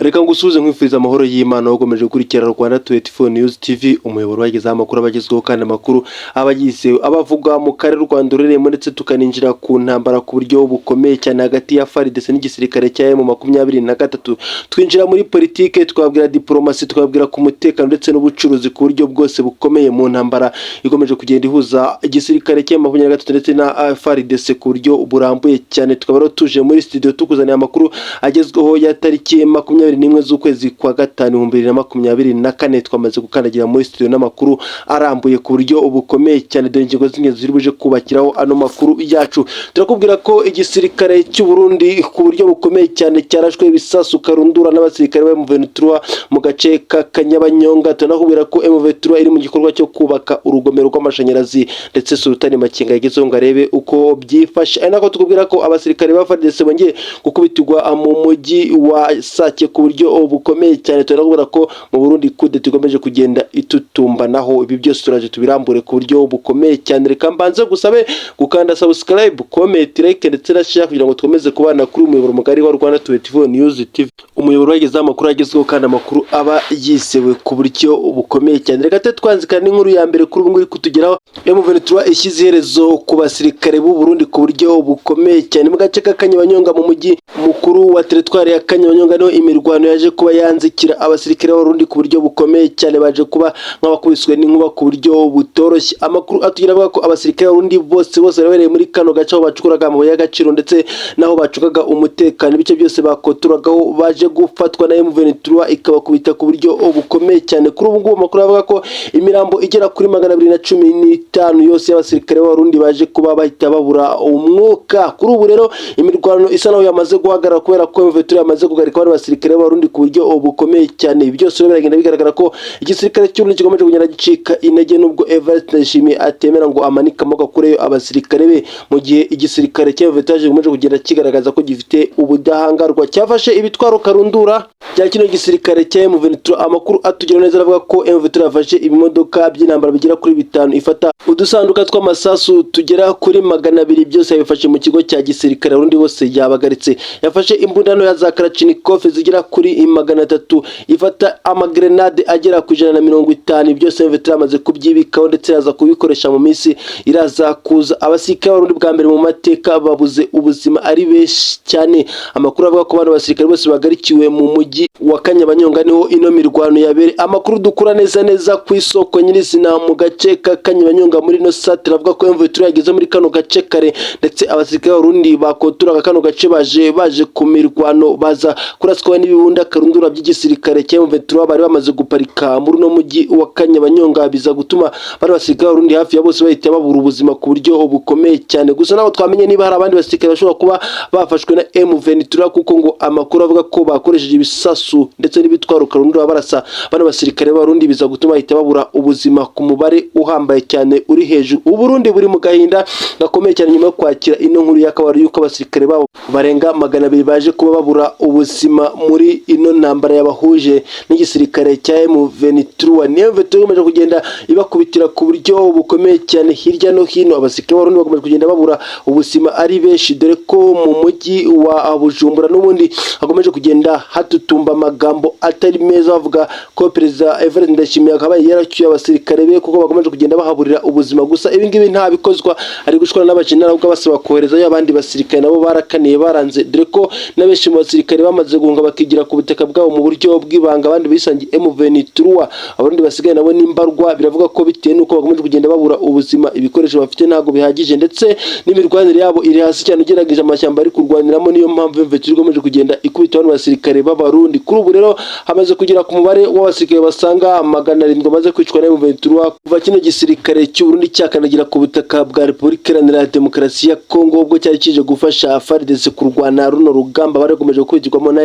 Reka ngusuhuze nkwifuriza amahoro y'Imana, ukomeje gukurikira Rwanda 24 News TV, umuyoboro wagezeho amakuru abagezweho kandi amakuru aba yizewe, abavuga mu karere u Rwanda rurereyemo, ndetse tukaninjira ku ntambara ku buryo bukomeye cyane hagati ya FARDC n'igisirikare cya M23. Twinjira muri politike, twabwira diplomasi, twabwira ku mutekano ndetse n'ubucuruzi ku buryo bwose bukomeye mu ntambara ikomeje kugenda ihuza igisirikare cya M23 ndetse na FARDC ku buryo burambuye cyane. Tukaba rero tuje muri studio tukuzaniye amakuru agezweho ya tariki 21 z'ukwezi kwa gatanu 2024. Twamaze gukandagira muri studio n'amakuru arambuye ku buryo bukomeye cyane. Dore ingingo z'ingenzi ziri buje kubakiraho ano makuru yacu. Turakubwira ko igisirikare cy'u Burundi ku buryo bukomeye cyane cyarashwe ibisasu karundura n'abasirikare ba M23 mu gace ka Kanyabanyonga. Turanakubwira ko M23 iri mu gikorwa cyo kubaka urugomero rw'amashanyarazi, ndetse Sultani Makenga yagezeho ngo arebe uko byifashe. Ari nako tukubwira ko abasirikare ba FARDC bongeye gukubitirwa mu mujyi wa Sake ku buryo bukomeye cyane. Turakubwira ko mu Burundi kude tukomeje kugenda itutumbanaho. Ibi byose turaje tubirambure ku buryo bukomeye cyane. Reka mbanze gusabe gukanda subscribe, comment, like ndetse na share kugira ngo dukomeze kubana kuri umuyoboro mugari wa Rwanda 24 News TV, umuyoboro wagezeho amakuru agezweho kandi amakuru aba yizewe ku buryo bukomeye cyane. Reka twe twanzikana n'inkuru ya mbere kuri ubu ngubu iri kutugeraho. M23 ishyize iherezo ku basirikare b'u Burundi ku buryo bukomeye cyane mu gace ka Kanyabanyonga, mu mujyi mukuru wa teritwari ya Kanyabanyonga, niho imirwano yaje kuba yanzikira. Abasirikare b'Abarundi ku buryo bukomeye cyane baje kuba nk'abakubiswe n'inkuba ku buryo butoroshye. Amakuru atugira avuga ko abasirikare b'Abarundi bose bose babereye muri kano gace aho bacukuraga amabuye y'agaciro ndetse n'aho bacungaga umutekano, ibice byose bakotoragaho, baje gufatwa na M23 ikabakubita ku buryo bukomeye cyane. Kuri ubu ngubu amakuru avuga ko imirambo igera kuri 215 yose y'abasirikare b'Abarundi baje kuba bahita babura umwuka. Kuri ubu rero imirwano isa naho yamaze guhagarara kubera ko M23 yamaze kugarika bano basirikare b'Abarundi ku buryo bukomeye cyane. Ibi byose rero biragenda bigaragara ko igisirikare cy'Uburundi gikomeje kugenda gicika intege, nubwo Evariste Ndayishimiye atemera ngo amanike amaboko akureyo abasirikare be, mu gihe igisirikare cya M23 gikomeje kugenda kigaragaza ko gifite ubudahangarwa, cyafashe ibitwaro karundura bya kino gisirikare cya M23. Amakuru atugera neza aravuga ko M23 yafashe ibimodoka by'intambara bigera kuri bitanu, ifata udusanduka tw'amasasu tugera kuri 200, byose yabifashe mu kigo cya gisirikare. Abarundi bose yabagaritse. Yafashe imbunda ntoya za Kalachnikov zigera kuri 300, ifata amagrenade agera ku 150. Byose M23 yamaze kubyibikaho ndetse yaza kubikoresha mu minsi iraza kuza. Abasirikare b'Abarundi bwa mbere mu mateka babuze ubuzima ari benshi cyane. Amakuru avuga ko bano basirikare bose bagarikiwe mu mujyi wa Kanyabanyonga, niho ino mirwano yabereye. Amakuru dukura neza neza ku isoko nyirizina mu gace ka Kanyabanyonga muri ino satire avuga ko M23 yageze muri kano gace kare, ndetse abasirikare b'Abarundi bakoturaga kano gace baje ku mirwano, baza kuraswa n'ibibunda karundura by'igisirikare cya M23 bari bamaze guparika muri uno mujyi wa Kanyabanyonga, biza gutuma bari basirikare b'Abarundi hafi ya bose bahita babura ubuzima ku buryo bukomeye cyane. Gusa ntabwo twamenye niba hari abandi basirikare bashobora kuba bafashwe na M23, kuko ngo amakuru avuga ko bakoresheje ibisasu ndetse n'ibitwaro karundura barasa bano basirikare b'Abarundi, biza gutuma bahita babura ubuzima ku mubare uhambaye cyane uri hejuru. Uburundi buri mu gahinda gakomeye cyane nyuma yo kwakira ino nkuru y'akabari y'uko abasirikare babo barenga 200 baje kuba babura ubuzima muri ino ntambara yabahuje n'igisirikare cya M23. Niyo M23 ikomeje kugenda ibakubitira ku buryo bukomeye cyane hirya no hino. Abasirikare b'Abarundi bakomeje kugenda babura ubuzima ari benshi, dore ko mu mujyi wa Bujumbura n'ubundi hakomeje kugenda hatutumba amagambo atari meza, bavuga ko Perezida Evariste Ndayishimiye akaba yaracyuye abasirikare be kuko bakomeje kugenda bahaburira ubuzima. Gusa ibi ngibi nta bikozwa ari gushwana n'abajenerali, ahubwo basaba koherezayo abandi basirikare, nabo barakaniye baranze, dore ko na benshi mu basirikare bamaze guhunga bakigira ku butaka bwabo mu buryo bw'ibanga, abandi bisangiye M23. Abarundi basigaye nabo n'imbarwa. Biravuga ko bitewe n'uko bakomeje kugenda babura ubuzima, ibikoresho bafite ntabwo bihagije, ndetse n'imirwanire yabo iri hasi cyane ugereranyije amashyamba ari kurwaniramo. Niyo mpamvu M23 ikomeje kugenda ikubita bano basirikare b'Abarundi. Kuri ubu rero hamaze kugera ku mubare w'abasirikare basaga 700 bamaze kwicwa na M23 kuva kino gisirikare cy'u Burundi cyakandagira ku butaka bwa Repubulika Iharanira Demokarasi ya Kongo, ubwo cyari kije gufasha FARDC kurwana runo rugamba bari bakomeje gukubitirwamo na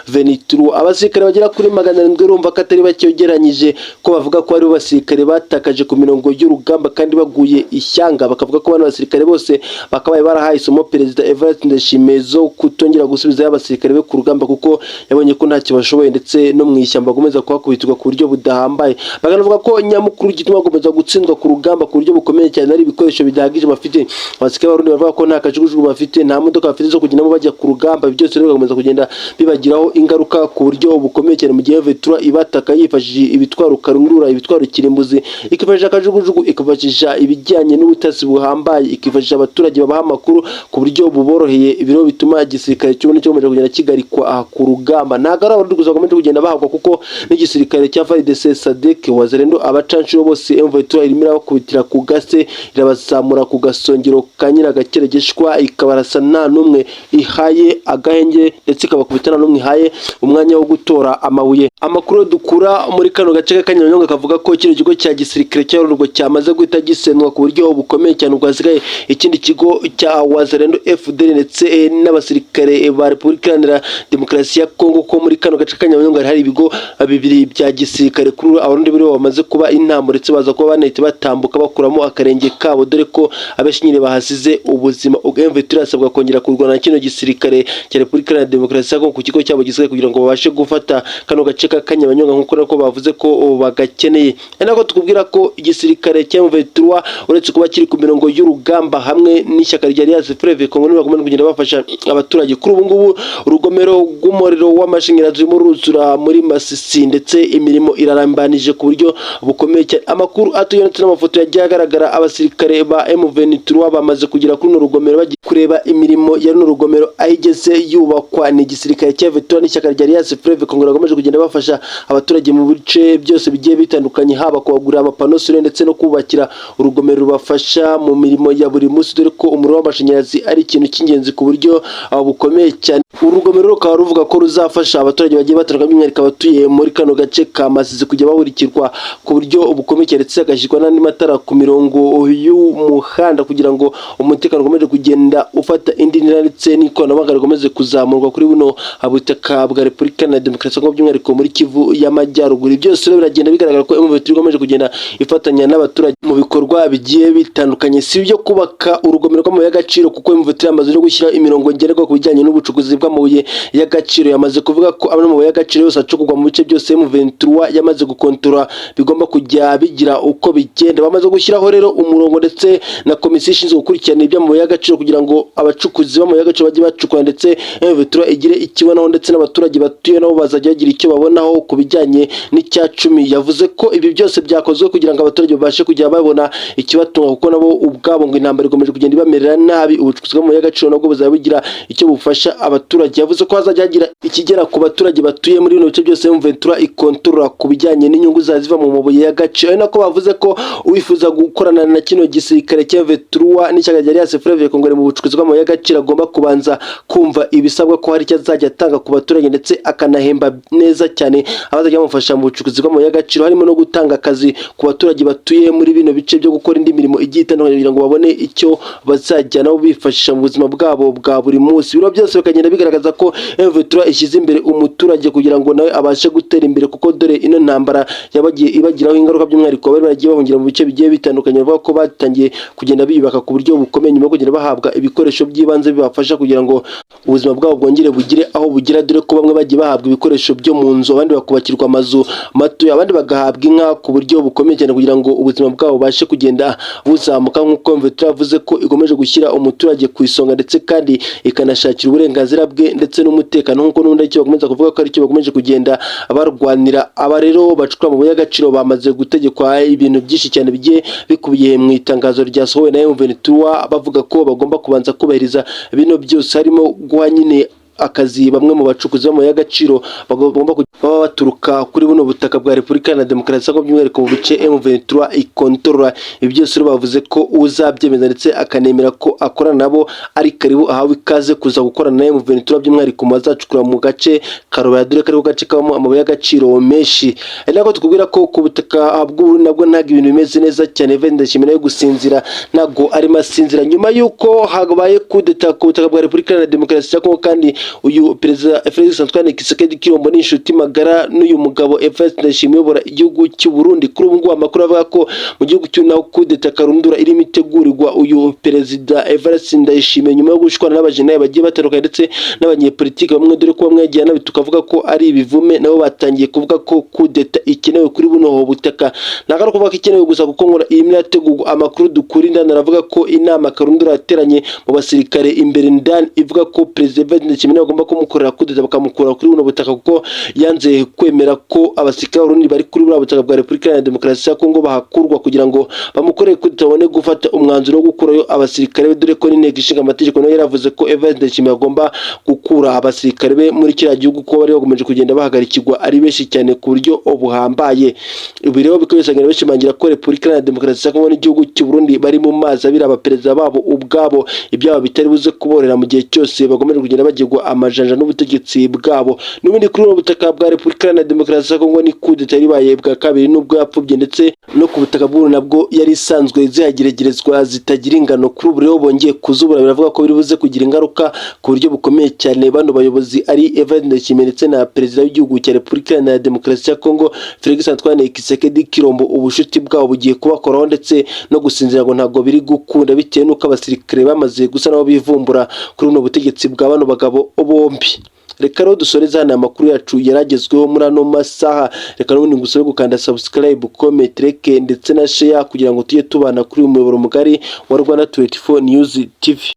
M23. Abasirikare bagera kuri 700, urumva ko atari bake ugereranyije ko bavuga ko ari bo basirikare batakaje ku mirongo y'urugamba kandi baguye ishyanga. Bakavuga ko bano basirikare bose bakabaye barahaye isomo Perezida Evariste Ndayishimiye zo kutongera gusubizayo abasirikare be ku rugamba, kuko kuko yabonye ko ntacyo bashoboye, ndetse no mu ishyamba bakomeza kuhakubitirwa ku buryo budahambaye. Bakanavuga ko nyamukuru gituma bakomeza gutsindwa ku rugamba ku buryo bukomeye cyane ari ibikoresho bidahagije bafite. Abasirikare b'Abarundi bavuga ko nta kajugujugu bafite, nta modoka bafite zo kugendamo bajya ku rugamba. Ibi byose rero bigakomeza kugenda bibagiraho ingaruka ku buryo bukomeye cyane, mu gihe M23 ibataka yifashishije ibitwaro karundura, ibitwaro kirimbuzi, ikifashisha akajugujugu, ikifashisha ibijyanye n'ubutasi buhambaye, ikifashisha abaturage babaha amakuru ku buryo buboroheye. Ibiro bituma igisirikare cy'Uburundi gikomeje kugenda kigarikwa aha ku rugamba. Ntabwo ari Abarundi gusa bakomeje kugenda bahagwa, kuko n'igisirikare cya FARDC, SADC, Wazalendo, abacanshuro bose M23 irimo irabakubitira ku gase, irabazamura ku gasongero ka Nyiragakeregeshwa, ikabarasa nta n'umwe ihaye agahenge, ndetse ikabakubita nta n'umwe ihaye umwanya wo gutora amabuye. Amakuru dukura muri kano gace ka Kanyabanyonga kavuga ko kino kigo cya gisirikare cya Rurgo cyamaze guhita gisenwa ku buryo bukomeye cyane, ubwo hasigaye ikindi kigo cya Wazalendo, FDL ndetse n'abasirikare ba Repubulika Iharanira Demokarasi ya Kongo, ko muri kano gace ka Kanyabanyonga hari ibigo bibiri bya gisirikare. Kuri ubu Abarundi bari bamaze kuba intambo, ndetse baza kuba banahita batambuka bakuramo akarenge kabo, dore ko abenshi nyine bahasize ubuzima. Ubwo M23 irasabwa kongera kurwana na kino gisirikare cya Repubulika Iharanira Demokarasi ya Kongo ku kigo cyabo gisigaye, kugira ngo babashe gufata kano gace ka Kanyabanyonga nk'uko nako bavuze ko bagakeneye. Ari nako tukubwira ko igisirikare cya M23, uretse kuba kiri ku mirongo y'urugamba hamwe n'ishyaka rya Alliance Fleuve Congo, nibo bakomeje kugenda bafasha abaturage. Kuri ubu ngubu urugomero rw'umuriro w'amashanyarazi rurimo ruzura muri Masisi, ndetse imirimo irarambanije ku buryo bukomeye cyane. Amakuru atuye ndetse n'amafoto yagiye agaragara, abasirikare ba M23 bamaze kugera kuri runo rugomero bagiye kureba imirimo ya runo rugomero aho igeze yubakwa. Ni igisirikare cya M23 n'ishyaka rya Alliance Fleuve Congo bakomeje kugenda bafasha abaturage mu bice byose bigiye bitandukanye, haba kubagurira amapano solaire ndetse no kubakira urugomero rubafasha mu mirimo ya buri munsi, dore ko umuriro w'amashanyarazi ari ikintu cy'ingenzi ku buryo bukomeye cyane. Urugomero rukaba ruvuga ko ruzafasha abaturage bagiye batandukanye, by'umwihariko abatuye muri kano gace ka Masisi, kujya bamurikirwa ku buryo bukomeye cyane, ndetse hagashyirwa n'andi matara ku mirongo y'umuhanda kugira ngo umutekano ukomeze kugenda ufata indi ntera, ndetse n'ikoranabuhanga rikomeze kuzamurwa kuri buno butaka bwa Repubulika na Demokarasi ya Kongo, by'umwihariko muri Kivu y'Amajyaruguru. Byose rero biragenda bigaragara ko M23 ikomeje kugenda ifatanya n'abaturage mu bikorwa bigiye bitandukanye, si ibyo kubaka urugomero rw'amabuye y'agaciro, kuko M23 yamaze no gushyira imirongo ngenderwaho ku bijyanye n'ubucukuzi bw'amabuye y'agaciro. Yamaze kuvuga ko amwe mu mabuye y'agaciro yose acukurwa mu bice byose M23 yamaze gukontorora bigomba kujya bigira uko bigenda. Bamaze gushyiraho rero umurongo ndetse na komisiyo ishinzwe gukurikirana iby'amabuye y'agaciro, kugira ngo abacukuzi b'amabuye y'agaciro bajye bacukura, ndetse M23 igire ikibonaho, ndetse n'abaturage batuye nabo bazajya bagira icyo babonaho ku bijyanye n'icya cumi. Yavuze ko ibi byose byakozwe kugira ngo abaturage babashe kujya babona ikibatunga, kuko nabo ubwabo ngo intambara ikomeje kugenda ibamerera nabi. Ubucukuzi bw'amabuye y'agaciro nabwo buzaba bugira icyo bufasha abaturage. Yavuze ko hazajya hagira ikigera ku baturage batuye muri bino bice byose M23 ikontorora ku bijyanye n'inyungu ziva mu mabuye y'agaciro. Ari nako bavuze ko uwifuza gukorana na kino gisirikare cya M23 n'ishyaka rya Alliance Fleuve Congo mu bucukuzi bw'amabuye y'agaciro agomba kubanza kumva ibisabwa, ko hari icyo azajya atanga ku baturage, ndetse akanahemba neza cyane abazajya bamufasha mu bucukuzi bw'amabuye y'agaciro, harimo no gutanga akazi ku baturage batuye muri bino bice byo gukora indi mirimo igiye itandukanye, kugira ngo babone icyo bazajya nabo bifashisha mu buzima bwabo bwa buri munsi. Bino byose bikagenda bigaragaza ko M23 ishyize imbere umuturage kugira ngo nawe abashe gutera imbere, kuko dore ino ntambara yabagiye ibagiraho ingaruka, by'umwihariko bari baragiye bahungira mu bice bigiye bitandukanye. Bavuga ko batangiye kugenda biyubaka ku buryo bukomeye nyuma yo kugenda bahabwa ibikoresho by'ibanze bibafasha kugira ngo ubuzima bwabo bwongere bugire aho bugira, dore ko bamwe bagiye bahabwa ibikoresho byo mu nzu, abandi bakubakirwa amazu mato, abandi bagahabwa inka ku buryo bukomeye cyane, kugira ngo ubuzima bwabo bubashe kugenda buzamuka, nk'uko M23 yavuze ko ikomeje gushyira umuturage ku isonga, ndetse kandi ikanashakira uburenganzira bwe ndetse n'umutekano, nk'uko n'ubundi aricyo bakomeza kuvuga ko aricyo bakomeje kugenda barwanira. Aba rero bacukura amabuye y'agaciro bamaze gutegekwa ibintu byinshi cyane bigiye bikubiye mu itangazo ryasohowe na M23, bavuga ko bagomba kubanza kubahiriza bino byose, harimo guha nyine akazi bamwe mu bacukuzi b'amabuye y'agaciro bagomba baba baturuka kuri buno butaka bwa Repubulika na Demokarasi ya Kongo, by'umwihariko mu bice M23 ikontorora. Ibi byose rero bavuze ko uzabyemeza ndetse akanemera ko akorana nabo ari karibu, ahawe ikaze kuza gukorana na M23, by'umwihariko mu bazacukura mu gace ka Rubaya, dore ko ariko gace kabamo amabuye y'agaciro menshi. Ari nako tukubwira ko ku butaka bw'Uburundi nabwo ntabwo ibintu bimeze neza cyane. Ndashimira yo gusinzira ntabwo arimo asinzira nyuma y'uko habaye kudeta ku butaka bwa Repubulika na Demokarasi ya Kongo kandi. Uyu Perezida Felix Antoine Tshisekedi Tshilombo ni inshuti magara n'uyu mugabo Evariste Ndayishimiye uyobora igihugu cy'u Burundi. Kuri ubu ngubu amakuru avuga ko mu gihugu cy'u naho kudeta karundura irimo itegurirwa uyu Perezida Evariste Ndayishimiye, nyuma yo gushwana n'abajenerali bagiye batandukanye ndetse n'abanyepolitiki bamwe, dore ko bamwe yagiye anabituka avuga ko ari ibivume. Nabo batangiye kuvuga ko kudeta ikenewe kuri buno butaka. Ntabwo ari ukuvuga ko ikenewe gusa, kuko ngo irimo irategurwa. Amakuru dukura indani aravuga ko inama karundura yateranye mu basirikare imbere ndani ivuga ko Perezida Evariste Ndayishimiye agomba kumukorera kudeta, bakamukura kuri buno butaka, kuko yanze kwemera ko abasirikare b'Abarundi bari kuri buriya butaka bwa Repubulika Iharanira Demokarasi ya Kongo bahakurwa, kugira ngo bamukorere kudeta babone gufata umwanzuro wo gukurayo abasirikare be, dore ko n'Inteko Ishinga Amategeko nayo yaravuze ko Evariste Ndayishimiye agomba gukura abasirikare be muri kiriya gihugu, ko bari bakomeje kugenda bahagarikirwa ari benshi cyane ku buryo buhambaye. Ibi rero bikaba bisanga bishimangira ko Repubulika Iharanira Demokarasi ya Kongo n'igihugu cy'u Burundi bari mu mazi abira abaperezida babo ubwabo, ibyabo bitari buze kuborera mu gihe cyose bakomeje kugenda bagirwa amajanja n'ubutegetsi bwabo. N'ubundi kuri ubu butaka bwa Repubulika Iharanira Demokarasi ya Kongo ni kudeta yari bwa kabiri, nubwo yapfubye, ndetse no ku butaka bw'u nabwo yari isanzwe zihageregerezwa zitagira ingano. Kuri ubu rero bongeye kuzubura, biravuga ko biri buze kugira ingaruka ku buryo bukomeye cyane. Bano bayobozi ari Evariste Ndayishimiye ndetse na Perezida w'igihugu cya Repubulika Iharanira Demokarasi ya Kongo Felix Antoine Tshisekedi Tshilombo, ubushuti bwabo bugiye kubakoraho, ndetse no gusinzira ngo ntabwo biri gukunda, bitewe n'uko abasirikare bamaze gusa nabo bivumbura kuri buno butegetsi bwa bano bagabo bombi. Reka rero dusoreze hano amakuru yacu yaragezweho muri ano masaha. Reka n'ubundi ngusabe gukanda subscribe, comment, like ndetse na share, kugira ngo tujye tubana kuri uyu muyoboro mugari wa Rwanda 24 News TV.